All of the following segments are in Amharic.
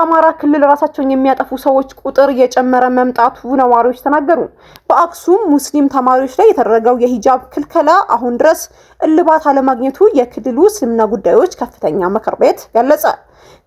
በአማራ ክልል ራሳቸውን የሚያጠፉ ሰዎች ቁጥር እየጨመረ መምጣቱ ነዋሪዎች ተናገሩ። በአክሱም ሙስሊም ተማሪዎች ላይ የተደረገው የሂጃብ ክልከላ አሁን ድረስ እልባት አለማግኘቱ የክልሉ እስልምና ጉዳዮች ከፍተኛ ምክር ቤት ገለጸ።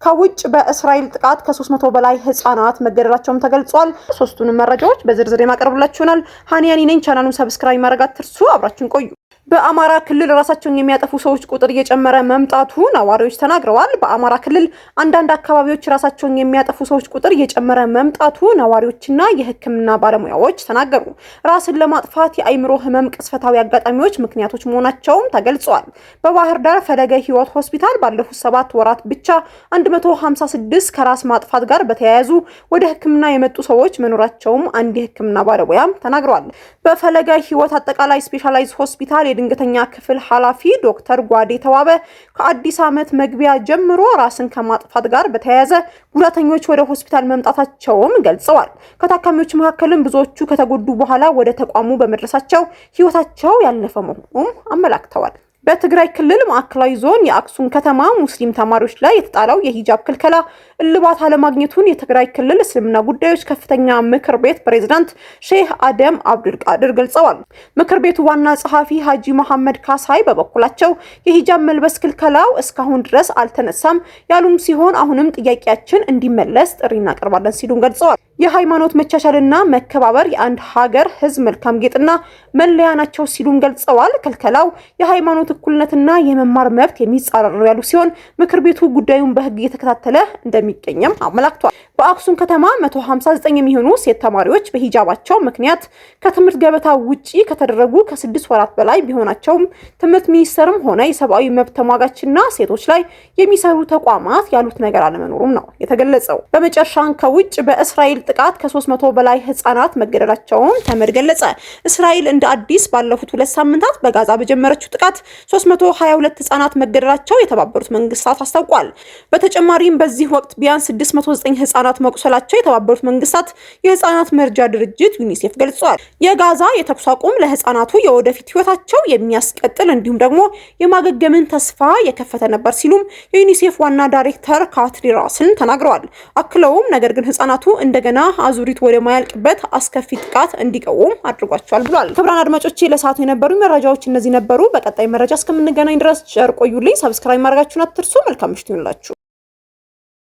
ከውጭ በእስራኤል ጥቃት ከ300 በላይ ህጻናት መገደላቸውም ተገልጿል። ሶስቱንም መረጃዎች በዝርዝር የማቀርብላችሁ ይሆናል። ሀኒያኒ ነኝ። ቻናሉን subscribe ማድረግ አትርሱ። አብራችሁን ቆዩ። በአማራ ክልል ራሳቸውን የሚያጠፉ ሰዎች ቁጥር እየጨመረ መምጣቱ ነዋሪዎች ተናግረዋል። በአማራ ክልል አንዳንድ አካባቢዎች ራሳቸውን የሚያጠፉ ሰዎች ቁጥር እየጨመረ መምጣቱ ነዋሪዎችና የሕክምና ባለሙያዎች ተናገሩ። ራስን ለማጥፋት የአይምሮ ህመም፣ ቅጽበታዊ አጋጣሚዎች ምክንያቶች መሆናቸውም ተገልጿል። በባህር ዳር ፈለገ ሕይወት ሆስፒታል ባለፉት 7 ወራት ብቻ 156 ከራስ ማጥፋት ጋር በተያያዙ ወደ ሕክምና የመጡ ሰዎች መኖራቸውም አንድ የሕክምና ባለሙያም ተናግረዋል። በፈለገ ሕይወት አጠቃላይ specialized ሆስፒታል የድንገተኛ ክፍል ኃላፊ ዶክተር ጓዴ ተዋበ ከአዲስ ዓመት መግቢያ ጀምሮ ራስን ከማጥፋት ጋር በተያያዘ ጉዳተኞች ወደ ሆስፒታል መምጣታቸውም ገልጸዋል። ከታካሚዎች መካከልም ብዙዎቹ ከተጎዱ በኋላ ወደ ተቋሙ በመድረሳቸው ሕይወታቸው ያለፈ መሆኑም አመላክተዋል። በትግራይ ክልል ማዕከላዊ ዞን የአክሱም ከተማ ሙስሊም ተማሪዎች ላይ የተጣለው የሂጃብ ክልከላ እልባት አለማግኘቱን የትግራይ ክልል እስልምና ጉዳዮች ከፍተኛ ምክር ቤት ፕሬዝዳንት ሼህ አደም አብዱልቃድር ገልጸዋል። ምክር ቤቱ ዋና ጸሐፊ ሀጂ መሐመድ ካሳይ በበኩላቸው የሂጃብ መልበስ ክልከላው እስካሁን ድረስ አልተነሳም ያሉም ሲሆን አሁንም ጥያቄያችን እንዲመለስ ጥሪ እናቀርባለን ሲሉም ገልጸዋል። የሃይማኖት መቻቻልና መከባበር የአንድ ሀገር ሕዝብ መልካም ጌጥና መለያ ናቸው ሲሉም ገልጸዋል። ክልከላው የሃይማኖት እኩልነትና የመማር መብት የሚጻረር ነው ያሉ ሲሆን ምክር ቤቱ ጉዳዩን በሕግ እየተከታተለ እንደሚገኝም አመላክቷል። በአክሱም ከተማ 159 የሚሆኑ ሴት ተማሪዎች በሂጃባቸው ምክንያት ከትምህርት ገበታ ውጪ ከተደረጉ ከ6 ወራት በላይ ቢሆናቸውም ትምህርት ሚኒስቴርም ሆነ የሰብአዊ መብት ተሟጋችና ሴቶች ላይ የሚሰሩ ተቋማት ያሉት ነገር አለመኖሩም ነው የተገለጸው። በመጨረሻም ከውጭ በእስራኤል ጥቃት ከ300 በላይ ህጻናት መገደላቸውን ተመድ ገለጸ። እስራኤል እንደ አዲስ ባለፉት 2 ሳምንታት በጋዛ በጀመረችው ጥቃት 322 ህጻናት መገደላቸው የተባበሩት መንግስታት አስታውቋል። በተጨማሪም በዚህ ወቅት ቢያንስ 609 ህጻናት መቁሰላቸው የተባበሩት መንግስታት የህጻናት መርጃ ድርጅት ዩኒሴፍ ገልጿል። የጋዛ የተኩስ አቁም ለህጻናቱ የወደፊት ህይወታቸው የሚያስቀጥል እንዲሁም ደግሞ የማገገምን ተስፋ የከፈተ ነበር ሲሉም የዩኒሴፍ ዋና ዳይሬክተር ካትሪን ራስል ተናግረዋል። አክለውም ነገር ግን ህጻናቱ እንደገና አዙሪት ወደማያልቅበት አስከፊ ጥቃት እንዲገቡም አድርጓቸዋል ብሏል። ክቡራን አድማጮቼ፣ ለሰዓቱ የነበሩ መረጃዎች እነዚህ ነበሩ። በቀጣይ መረጃ እስከምንገናኝ ድረስ ቸር ቆዩልኝ። Subscribe ማድረጋችሁን አትርሱ። መልካም ምሽት ይሁንላችሁ።